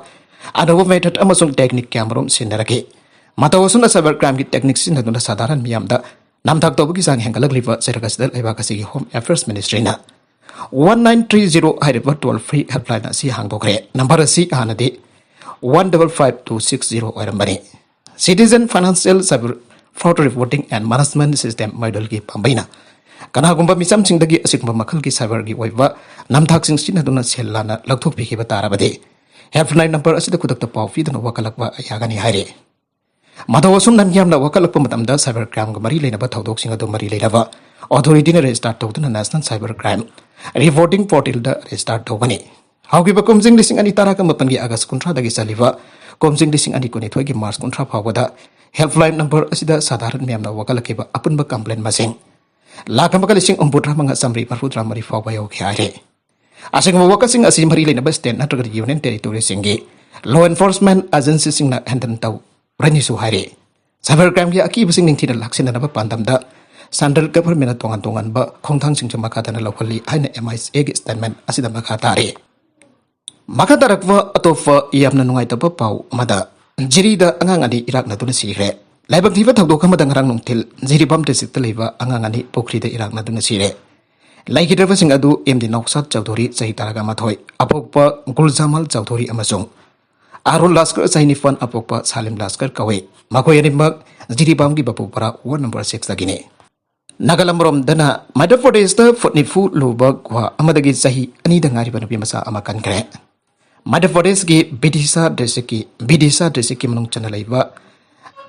ꯑꯅꯧꯕ ꯃꯦꯊꯗ ꯑꯃꯁꯨꯡ ꯇꯦꯛꯅꯤꯛ ꯀꯌꯥꯃꯔꯨꯝ ꯁꯤꯖꯤꯟꯅꯔꯛꯈꯤ꯫ ꯃꯇꯧ ꯑꯁꯨꯝꯅ ꯁꯥꯏꯕꯔ ꯀ꯭ꯔꯥꯏꯝꯒꯤ ꯇꯦꯛꯅꯤꯛ ꯁꯤꯖꯤꯟꯅꯗꯨꯅ ꯁꯥꯙꯥꯔꯟ ꯃꯤꯌꯥꯝꯗ ꯅꯝꯊꯥꯛ ꯇꯧꯕꯒꯤ ꯆꯥꯡ ꯍꯦꯟꯒꯠꯂꯛꯂꯤꯕ ꯆꯩꯔꯛ ꯑꯁꯤꯗ ꯂꯩꯕꯥꯛ ꯑꯁꯤꯒꯤ ꯍꯣꯝ ꯑꯦꯐꯤꯌꯔꯁ ꯃꯤꯅꯤꯁꯇ꯭ꯔꯤꯅ ꯋꯥꯟ ꯅꯥꯏꯟ ꯊ꯭ꯔꯤ ꯖꯤꯔꯣ ꯍꯥꯏꯔꯤꯕ ꯇꯣꯜ ꯐ꯭ꯔꯤ ꯍꯦꯜꯞꯂꯥꯏꯟ ꯑꯁꯤ ꯍꯥꯡꯗꯣꯛꯈ꯭ꯔꯦ꯫ ꯅꯝꯕꯔ ꯑꯁꯤ ꯍꯥꯟꯅꯗꯤ one double five two six zero ꯑꯣꯏꯔꯝꯕꯅꯤ꯫ Citizen Financial Cyber Fraud Reporting and Management System ꯃꯣꯗꯦꯜꯒꯤ ꯄꯥꯝꯕꯩꯅ ꯀꯅꯥꯒꯨꯝꯕ ꯃꯤꯆꯝꯁꯤꯡꯗꯒꯤ ꯑꯁꯤꯒꯨꯝꯕ ꯃꯈꯜꯒꯤ ꯁꯥꯏꯕꯔꯒꯤ ꯑꯣꯏꯕ ꯅꯝꯊꯥꯛꯁꯤꯡ ꯁꯤꯖꯤꯟꯅꯗꯨꯅ ꯁꯦꯜ ꯂꯥꯟꯅ ꯂꯧꯊꯣꯛꯄꯤꯈꯤꯕ ꯇꯥꯔꯕꯗꯤ, ꯍꯦꯜꯞꯂꯥꯏꯟ ꯅꯝꯕꯔ ꯑꯁꯤꯗ ꯈꯨꯗꯛꯇ ꯄꯥꯎ ꯄꯤꯗꯨꯅ ꯋꯥꯀꯠꯂꯛꯄ ꯌꯥꯒꯅꯤ ꯍꯥꯏꯔꯤ꯫ ꯃꯇꯧ ꯑꯁꯨꯝꯅ ꯃꯤꯌꯥꯝꯅ ꯋꯥꯀꯠꯂꯛꯄ ꯃꯇꯝꯗ ꯁꯥꯏꯕꯔ ꯀ꯭ꯔꯥꯏꯝꯒ ꯃꯔꯤ ꯂꯩꯅꯕ ꯊꯧꯗꯣꯛꯁꯤꯡ ꯑꯗꯨ ꯃꯔꯤ ꯂꯩꯅꯕ ꯑꯣꯊꯣꯔꯤꯇꯤꯅ ꯔꯦꯖꯤꯁꯇꯥꯔ ꯇꯧꯗꯨꯅ ꯅꯦꯁꯅꯦꯜ ꯁꯥꯏꯕꯔ ꯀ꯭ꯔꯥꯏꯝ ꯔꯤꯄꯣꯔꯇꯤꯡ ꯄꯣꯔꯇꯦꯜꯗ ꯔꯦꯖꯤꯁꯇꯥꯔ ꯇꯧꯒꯅꯤ꯫ ꯍꯧꯈꯤꯕ ꯀꯨꯝꯖꯤꯡ ꯂꯤꯁꯤꯡ ꯑꯅꯤ ꯇꯔꯥꯃꯥꯄꯜꯒꯤ ꯑꯥꯒꯁ ꯀꯨꯟꯊ꯭ꯔꯥꯗꯒꯤ ꯆꯠꯂꯤꯕ ꯀꯨꯝꯖꯤꯡ ꯂꯤꯁꯤꯡ ꯑꯅꯤ ꯀꯨꯟꯅꯤꯊꯣꯏꯒꯤ ꯃꯥꯔꯆ ꯀꯨꯟꯊ꯭ꯔꯥ ꯐꯥꯎꯕꯗ ꯍꯦꯜꯞꯂꯥꯏꯟ ꯅꯝꯕꯔ ꯑꯁꯤꯗ ꯁꯥꯙꯥꯔꯟ ꯃꯤꯌꯥꯝꯅ ꯋꯥꯀꯠꯂꯛꯈꯤꯕ ꯑꯄꯨꯟꯕ ꯀꯝꯄ꯭ꯂꯦꯟ ꯃꯁꯤꯡ ꯂꯥꯈ ꯑꯃꯒ ꯂꯤꯁꯤꯡ ꯍꯨꯝꯐꯨꯇꯔꯥ ꯃꯉꯥ ꯆꯥꯃꯔꯤ ꯃꯔꯤꯐꯨꯇꯔꯥ ꯃꯔꯤ ꯐꯥꯎꯕ ꯌꯧꯈꯤ ꯍꯥꯏꯔꯤ꯫ ꯑꯁꯤꯒꯨꯝꯕ ꯋꯥꯀꯠꯁꯤꯡ ꯑꯁꯤ ꯃꯔꯤ ꯂꯩꯅꯕ ꯁ꯭ꯇꯦꯠ ꯅꯠꯇ꯭ꯔꯒ ꯌꯨꯅꯤꯌꯟ ꯇꯦꯔꯤꯇꯣꯔꯤꯁꯤꯡꯒꯤ ꯂꯣ ꯑꯦꯟꯐꯣꯔꯁꯃꯦꯟꯠ ꯑꯦꯖꯦꯟꯁꯤꯁꯤꯡꯅ ꯍꯦꯟꯗꯜ ꯇꯧꯔꯅꯤꯁꯨ ꯍꯥꯏꯔꯤ꯫ ꯁꯥꯏꯕꯔ ꯀ꯭ꯔꯥꯏꯝꯒꯤ ꯑꯀꯤꯕꯁꯤꯡ ꯅꯤꯡꯊꯤꯅ ꯂꯥꯛꯁꯤꯟꯅꯅꯕ ꯄꯥꯟꯗꯝꯗ ꯁꯦꯟꯇ꯭ꯔꯦꯜ ꯒꯚꯔꯟꯃꯦꯟꯠꯅ ꯇꯣꯉꯥꯟ ꯇꯣꯉꯥꯟꯕ ꯈꯣꯡꯊꯥꯡꯁꯤꯡꯁꯨ ꯃꯈꯥ ꯇꯥꯅ ꯂꯧꯍꯜꯂꯤ ꯍꯥꯏꯅ ꯑꯦꯝ ꯑꯥꯏ ꯑꯦꯁ ꯑꯦꯒꯤ ꯁ꯭ꯇꯦꯠꯃꯦꯟꯠ ꯑꯁꯤꯗ ꯃꯈꯥ ꯇꯥꯔꯤ꯫ ꯃꯈꯥ ꯇꯥꯔꯛꯄ ꯑꯇꯣꯞꯄ ꯌꯥꯝꯅ ꯅꯨꯡꯉꯥꯏꯇꯕ ꯄꯥꯎ ꯑꯃꯗ, ꯖꯤꯔꯤꯗ ꯑꯉꯥꯡ ꯑꯅꯤ ꯏꯔꯥꯛꯅꯗꯨꯅ ꯁꯤꯈ꯭ꯔꯦ꯫ ꯂꯥꯏꯕꯛ ꯊꯤꯕ ꯊꯧꯗꯣꯛ ꯑꯃꯗ ꯉꯔꯥꯡ ꯅꯨꯡꯊꯤꯜ ꯖꯤꯔꯤꯕꯥꯝ ꯗꯤꯁꯇ꯭ꯔꯤꯛꯇ ꯂꯩꯕ ꯑꯉꯥꯡ ꯑꯅꯤ ꯄꯨꯈ꯭ꯔꯤꯗ ꯏꯔꯥꯛꯅꯗꯨꯅ ꯁꯤꯔꯦ꯫ ꯂꯩꯈꯤꯗ꯭ꯔꯕꯁꯤꯡ ꯑꯗꯨ ꯑꯦꯝ ꯗꯤ ꯅꯧꯁꯥꯗ ꯆꯧꯙꯨꯔꯤ, ꯆꯍꯤ ꯇꯔꯥꯒ ꯃꯥꯊꯣꯏ, ꯑꯄꯣꯛꯄ ꯒꯨꯜꯖꯥꯃꯥꯜ ꯆꯧꯙꯨꯔꯤ, ꯑꯃꯁꯨꯡ ꯑꯥꯔꯨꯜ ꯂꯥꯁꯀꯔ, ꯆꯍꯤ ꯅꯤꯄꯥꯟ, ꯑꯄꯣꯛꯄ ꯁꯥꯂꯤꯝ ꯂꯥꯁꯀꯔ ꯀꯧꯏ꯫ ꯃꯈꯣꯏ ꯑꯅꯤꯃꯛ ꯖꯤꯔꯤꯕꯥꯝꯒꯤ ꯕꯄꯨꯄꯥꯔꯥ ꯋꯥꯔꯗ ꯅꯝꯕꯔ ꯁꯤꯛꯁꯇꯒꯤꯅꯤ꯫ ꯅꯥꯒꯥꯂꯝ ꯔꯣꯝꯗꯅ ꯃꯙ꯭ꯌ ꯄ꯭ꯔꯗꯦꯁꯇ ꯐꯨꯠ ꯅꯤꯐꯨ ꯂꯨꯕ ꯒꯨꯍꯥ ꯑꯃꯗꯒꯤ ꯆꯍꯤ ꯑꯅꯤꯗ ꯉꯥꯏꯔꯤꯕ ꯅꯨꯄꯤ ꯃꯆꯥ ꯑꯃ ꯀꯟꯈ꯭ꯔꯦ꯫ ꯃꯙ꯭ꯌ ꯄ꯭ꯔꯗꯦꯁꯀꯤ ꯕꯤꯗꯤꯁꯥ ꯗꯤꯁꯇ꯭ꯔꯤꯛꯀꯤ, ꯕꯤꯗꯤꯁꯥ ꯗꯤꯁꯇ꯭ꯔꯤꯛꯀꯤ ꯃꯅꯨꯡ ꯆꯟꯅ ꯂꯩꯕ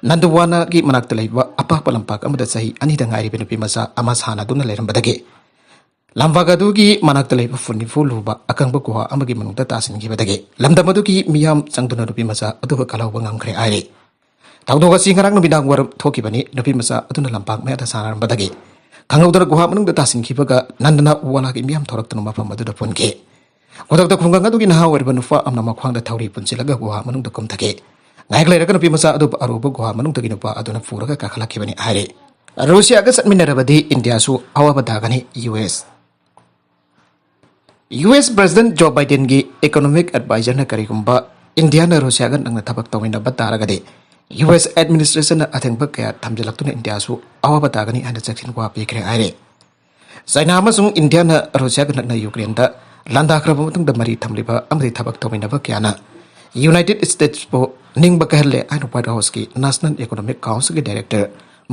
ꯅꯟꯗꯋꯥꯅꯥꯒꯤ ꯃꯅꯥꯛꯇ ꯂꯩꯕ ꯑꯄꯥꯛꯄ ꯂꯝꯄꯥꯛ ꯑꯃꯗ ꯆꯍꯤ ꯑꯅꯤꯗ ꯉꯥꯏꯔꯤꯕ ꯅꯨꯄꯤ ꯃꯆꯥ ꯑꯃ ꯁꯥꯟꯅꯗꯨꯅ ꯂꯩꯔꯝꯕꯗꯒꯤ ꯂꯝꯄꯥꯛ ꯑꯗꯨꯒꯤ ꯃꯅꯥꯛꯇ ꯂꯩꯕ ꯐꯨꯠ ꯅꯤꯐꯨ ꯂꯨꯕ ꯑꯀꯪꯕ ꯒꯨꯍꯥ ꯑꯃꯒꯤ ꯃꯅꯨꯡꯗ ꯇꯥꯁꯤꯟꯈꯤꯕꯗꯒꯤ ꯂꯝꯗꯝ ꯑꯗꯨꯒꯤ ꯃꯤꯌꯥꯝ ꯆꯪꯗꯨꯅ ꯅꯨꯄꯤ ꯃꯆꯥ ꯑꯗꯨꯕꯨ ꯀꯜꯍꯧꯕ ꯉꯝꯈ꯭ꯔꯦ ꯍꯥꯏꯔꯤ꯫ ꯊꯧꯗꯣꯛ ꯑꯁꯤ ꯉꯔꯥꯡ ꯅꯨꯃꯤꯗꯥꯡ ꯋꯥꯏꯔꯝ ꯊꯣꯛꯈꯤꯕꯅꯤ꯫ ꯅꯨꯄꯤ ꯃꯆꯥ ꯑꯗꯨꯅ ꯂꯝꯄꯥꯛ ꯃꯌꯥꯗ ꯁꯥꯟꯅꯔꯝꯕꯗꯒꯤ ꯈꯪꯍꯧꯗꯅ ꯒꯨꯍꯥ ꯃꯅꯨꯡꯗ ꯇꯥꯁꯤꯟꯈꯤꯕꯒ ꯅꯟꯗꯅ ꯋꯥꯂꯥꯒꯤ ꯃꯤꯌꯥꯝ ꯊꯣꯔꯛꯇꯨꯅ ꯃꯐꯝ ꯑꯗꯨꯗ ꯄꯨꯟꯈꯤ꯫ ꯈꯨꯗꯛꯇ ꯈꯨꯡꯒꯪ ꯑꯗꯨꯒꯤ ꯅꯍꯥ ꯑꯣꯏꯔꯤꯕ ꯅꯨꯄꯥ ꯑꯃꯅ ꯃꯈ꯭ꯋꯥꯡꯗ ꯊꯧꯔꯤ ꯄꯨꯟꯁꯤꯜꯂꯒ ꯒꯨꯍꯥ ꯃꯅꯨꯡꯗ ꯀꯨꯝꯊꯈꯤ꯫ ꯉꯥꯏꯍꯥꯛ ꯂꯩꯔꯒ ꯅꯨꯄꯤ ꯃꯆꯥ ꯑꯗꯨꯕꯨ ꯑꯔꯨꯕ ꯒꯨꯍꯥ ꯃꯅꯨꯡꯗꯒꯤ ꯅꯨꯄꯥ ꯑꯗꯨꯅ ꯄꯨꯔꯒ ꯀꯥꯈꯠꯂꯛꯈꯤꯕꯅꯤ ꯍꯥꯏꯔꯤ꯫ ꯔꯨꯁꯤꯌꯥꯒ ꯆꯠꯃꯤꯟꯅꯔꯕꯗꯤ ꯏꯟꯗꯤꯌꯥꯁꯨ ꯑꯋꯥꯕ ꯇꯥꯒꯅꯤ, U S. U S president Joe ꯕꯥꯏꯗꯦꯟꯒꯤ ꯏꯀꯣꯅꯣꯃꯤꯛ ꯑꯦꯗꯚꯥꯏꯖꯔꯅ ꯀꯔꯤꯒꯨꯝꯕ ꯏꯟꯗꯤꯌꯥꯅ ꯔꯨꯁꯤꯌꯥꯒ ꯅꯛꯅ ꯊꯕꯛ ꯇꯧꯃꯤꯟꯅꯕ ꯇꯥꯔꯒꯗꯤ ꯌꯨ ꯑꯦꯁ ꯑꯦꯗꯃꯤꯅꯤꯁꯇ꯭ꯔꯦꯁꯟꯅ ꯑꯊꯤꯡꯕ ꯀꯌꯥ ꯊꯝꯖꯤꯜꯂꯛꯇꯨꯅ ꯏꯟꯗꯤꯌꯥꯁꯨ ꯑꯋꯥꯕ ꯇꯥꯒꯅꯤ ꯍꯥꯏꯅ ꯆꯦꯛꯁꯤꯟ ꯋꯥ ꯄꯤꯈ꯭ꯔꯦ ꯍꯥꯏꯔꯤ꯫ ꯆꯥꯏꯅꯥ ꯑꯃꯁꯨꯡ ꯏꯟꯗꯤꯌꯥꯅ ꯔꯨꯁꯤꯌꯥꯒ ꯅꯛꯅ ꯌꯨꯀ꯭ꯔꯦꯟꯗ ꯂꯥꯟꯗꯥꯈ꯭ꯔꯕ ꯃꯇꯨꯡꯗ ꯃꯔꯤ ꯊꯝꯂꯤꯕ ꯑꯃꯗꯤ ꯊꯕꯛ ꯇꯧꯃꯤꯟꯅꯕ ꯀꯌꯥꯅ ꯌꯨꯅꯥꯏꯇꯦꯗ ꯁ꯭ꯇꯦꯠꯁꯄꯨ ꯅꯤꯡꯕ ꯀꯥꯏꯍꯜꯂꯦ ꯍꯥꯏꯅ ꯋꯥꯏꯠ ꯍꯥꯎꯁꯀꯤ ꯅꯦꯁꯅꯦꯜ ꯏꯀꯣꯅꯣꯃꯤꯛ ꯀꯥꯎꯟꯁꯤꯜꯒꯤ ꯗꯥꯏꯔꯦꯛꯇꯔ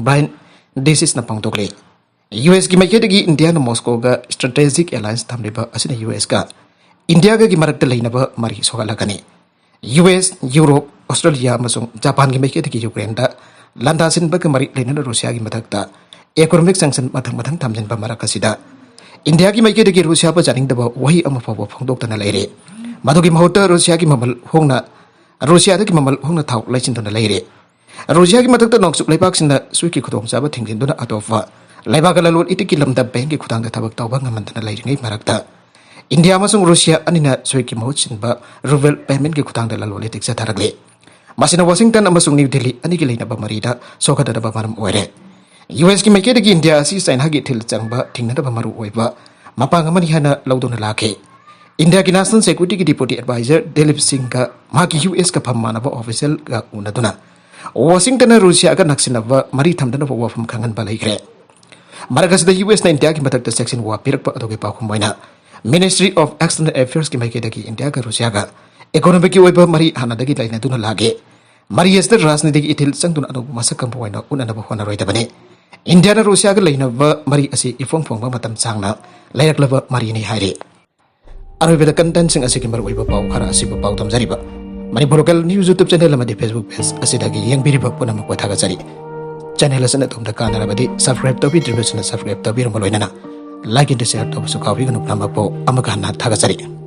ꯕ꯭ꯔꯥꯏꯟ ꯗꯤꯁꯤꯁꯅ ꯐꯣꯡꯗꯣꯛꯂꯤ꯫ ꯌꯨ ꯑꯦꯁꯀꯤ ꯃꯥꯏꯀꯩꯗꯒꯤ ꯏꯟꯗꯤꯌꯥꯅ ꯃꯣꯁꯀꯣꯒ ꯁ꯭ꯇ꯭ꯔꯦꯇꯦꯖꯤꯛ ꯑꯦꯂꯥꯏꯟꯁ ꯊꯝꯂꯤꯕ ꯑꯁꯤꯅ ꯌꯨ ꯑꯦꯁꯀ ꯏꯟꯗꯤꯌꯥꯒꯒꯤ ꯃꯔꯛꯇ ꯂꯩꯅꯕ ꯃꯔꯤ ꯁꯣꯛꯍꯜꯂꯛꯀꯅꯤ꯫ ꯌꯨ ꯑꯦꯁ, ꯌꯨꯔꯣꯞ, ꯑꯣꯁꯇ꯭ꯔꯦꯂꯤꯌꯥ ꯑꯃꯁꯨꯡ ꯖꯄꯥꯟꯒꯤ ꯃꯥꯏꯀꯩꯗꯒꯤ ꯌꯨꯀ꯭ꯔꯦꯟꯗ ꯂꯥꯟꯗꯥꯁꯤꯟꯕꯒ ꯃꯔꯤ ꯂꯩꯅꯅ ꯔꯨꯁꯤꯌꯥꯒꯤ ꯃꯊꯛꯇ ꯏꯀꯣꯅꯣꯃꯤꯛ ꯁꯦꯡꯁꯟ ꯃꯊꯪ ꯃꯊꯪ ꯊꯝꯖꯤꯟꯕ ꯃꯔꯛ ꯑꯁꯤꯗ ꯏꯟꯗꯤꯌꯥꯒꯤ ꯃꯥꯏꯀꯩꯗꯒꯤ ꯔꯨꯁꯤꯌꯥꯕꯨ ꯌꯥꯅꯤꯡꯗꯕ ꯋꯥꯍꯩ ꯑꯃ ꯐꯥꯎꯕ ꯐꯣꯡꯗꯣꯛꯇꯅ ꯂꯩꯔꯦ꯫ ꯃꯗꯨꯒꯤ ꯃꯍꯨꯠꯇ ꯔꯨꯁꯤꯌꯥꯒꯤ ꯃꯃꯜ ꯍꯣꯡꯅ, ꯔꯨꯁꯤꯌꯥꯗꯒꯤ ꯃꯃꯜ ꯍꯣꯡꯅ ꯊꯥꯎ ꯂꯩꯁꯤꯟꯗꯨꯅ ꯂꯩꯔꯦ꯫ ꯔꯨꯁꯤꯌꯥꯒꯤ ꯃꯊꯛꯇ ꯅꯣꯡꯆꯨꯞ ꯂꯩꯕꯥꯛꯁꯤꯡꯅ ꯁ꯭ꯋꯤꯐꯀꯤ ꯈꯨꯗꯣꯡꯆꯥꯕ ꯊꯤꯡꯖꯤꯟꯗꯨꯅ ꯑꯇꯣꯞꯄ ꯂꯩꯕꯥꯛꯀ ꯂꯂꯣꯟ ꯏꯇꯤꯛꯀꯤ ꯂꯝꯗ ꯕꯦꯡꯀꯤ ꯈꯨꯠꯊꯥꯡꯗ ꯊꯕꯛ ꯇꯧꯕ ꯉꯝꯍꯟꯗꯅ ꯂꯩꯔꯤꯉꯩ ꯃꯔꯛꯇ ꯏꯟꯗꯤꯌꯥ ꯑꯃꯁꯨꯡ ꯔꯨꯁꯤꯌꯥ ꯑꯅꯤꯅ ꯁ꯭ꯋꯤꯐꯀꯤ ꯃꯍꯨꯠ ꯁꯤꯟꯕ ꯔꯨꯕꯦꯜ ꯄꯦꯃꯦꯟꯠꯀꯤ ꯈꯨꯠꯊꯥꯡꯗ ꯂꯂꯣꯟ ꯏꯇꯤꯛ ꯆꯠꯊꯔꯛꯂꯤ꯫ ꯃꯁꯤꯅ ꯋꯥꯁꯤꯡꯇꯟ ꯑꯃꯁꯨꯡ ꯅ꯭ꯌꯨ ꯗꯤꯜꯂꯤ ꯑꯅꯤꯒꯤ ꯂꯩꯅꯕ ꯃꯔꯤꯗ ꯁꯣꯛꯍꯟꯅꯅꯕ ꯃꯔꯝ ꯑꯣꯏꯔꯦ꯫ ꯌꯨ ꯑꯦꯁꯀꯤ ꯃꯥꯏꯀꯩꯗꯒꯤ ꯏꯟꯗꯤꯌꯥ ꯑꯁꯤ ꯆꯥꯏꯅꯥꯒꯤ ꯏꯊꯤꯜ ꯆꯪꯕ ꯊꯤꯡꯅꯅꯕ ꯃꯔꯨꯑꯣꯏꯕ ꯃꯄꯥꯡ ꯑꯃꯅꯤ ꯍꯥꯏꯅ ꯂꯧꯗꯨꯅ ꯂꯥꯛꯈꯤ꯫ ꯏꯟꯗꯤꯌꯥꯒꯤ ꯅꯦꯁꯅꯦꯜ ꯁꯦꯀ꯭ꯌꯨꯔꯤꯇꯤꯒꯤ ꯗꯤꯄ꯭ꯌꯨꯇꯤ ꯑꯦꯗꯚꯥꯏꯖꯔ ꯗꯤꯂꯤꯞ ꯁꯤꯡꯒ ꯃꯍꯥꯛꯀꯤ ꯌꯨ ꯑꯦꯁꯀ ꯐꯝ ꯃꯥꯟꯅꯕ ꯑꯣꯐꯤꯁꯤꯌꯦꯜꯒ ꯎꯅꯗꯨꯅ ꯋꯥꯁꯤꯡꯇꯟꯅ ꯔꯨꯁꯤꯌꯥꯒ ꯅꯛꯁꯤꯟꯅꯕ ꯃꯔꯤ ꯊꯝꯗꯅꯕ ꯋꯥꯐꯝ ꯈꯪꯍꯟꯕ ꯂꯩꯈ꯭ꯔꯦ꯫ ꯃꯔꯛ ꯑꯁꯤꯗ ꯌꯨ ꯑꯦꯁꯅ ꯏꯟꯗꯤꯌꯥꯒꯤ ꯃꯊꯛꯇ ꯆꯦꯛꯁꯤꯟ ꯋꯥ ꯄꯤꯔꯛꯄ ꯑꯗꯨꯒꯤ ꯄꯥꯎꯈꯨꯝ ꯑꯣꯏꯅ Ministry of External Affairsꯀꯤ ꯃꯥꯏꯀꯩꯗꯒꯤ ꯏꯟꯗꯤꯌꯥꯒ ꯔꯨꯁꯤꯌꯥꯒ economicꯀꯤ ꯑꯣꯏꯕ ꯃꯔꯤ ꯍꯥꯟꯅꯗꯒꯤ ꯂꯩꯅꯗꯨꯅ ꯂꯥꯛꯂꯤ꯫ ꯃꯔꯤ ꯑꯁꯤꯗ ꯔꯥꯖꯅꯤꯇꯤꯒꯤ ꯏꯊꯤꯜ ꯆꯪꯗꯨꯅ ꯑꯅꯧꯕ ꯃꯁꯛ ꯈꯪꯕ ꯑꯣꯏꯅ ꯎꯠꯅꯅꯕ ꯍꯣꯠꯅꯔꯣꯏꯗꯕꯅꯤ꯫ ꯏꯟꯗꯤꯌꯥꯅ ꯔꯨꯁꯤꯌꯥꯒ ꯂꯩꯅꯕ ꯃꯔꯤ ꯑꯁꯤ ꯏꯐꯣꯡ ꯐꯣꯡꯕ ꯃꯇꯝ ꯁꯥꯡꯅ ꯂꯩꯔꯛꯂꯕ ꯃꯔꯤꯅꯤ ꯍꯥꯏꯔꯤ꯫ ꯑꯔꯣꯏꯕꯗ contentꯁꯤꯡ ꯑꯁꯤꯒꯤ ꯃꯔꯨꯑꯣꯏꯕ ꯄꯥꯎ ꯈꯔ ꯑꯁꯤꯕꯨ ꯄꯥꯎ ꯇꯝꯖꯔꯤꯕ Manipur Local News YouTube channel ꯑꯃꯗꯤ Facebook page ꯑꯁꯤꯗꯒꯤ ꯌꯦꯡꯕꯤꯔꯤꯕ ꯄꯨꯝꯅꯃꯛꯄꯨ ꯊꯥꯒꯠꯆꯔꯤ꯫ Channel ꯑꯁꯤꯅ ꯑꯗꯣꯝꯗ ꯀꯥꯟꯅꯔꯕꯗꯤ subscribe ꯇꯧꯕꯤꯗ꯭ꯔꯤꯕꯁꯤꯡꯅ subscribe ꯇꯧꯕꯤꯔꯝꯕ ꯂꯣꯏꯅꯅ like and share ꯇꯧꯕꯁꯨ ꯀꯥꯎꯕꯤꯒꯅꯨ꯫ ꯄꯨꯝꯅꯃꯛꯄꯨ ꯑꯃꯨꯛꯀ ꯍꯟꯅ ꯊꯥꯒꯠꯆꯔꯤ꯫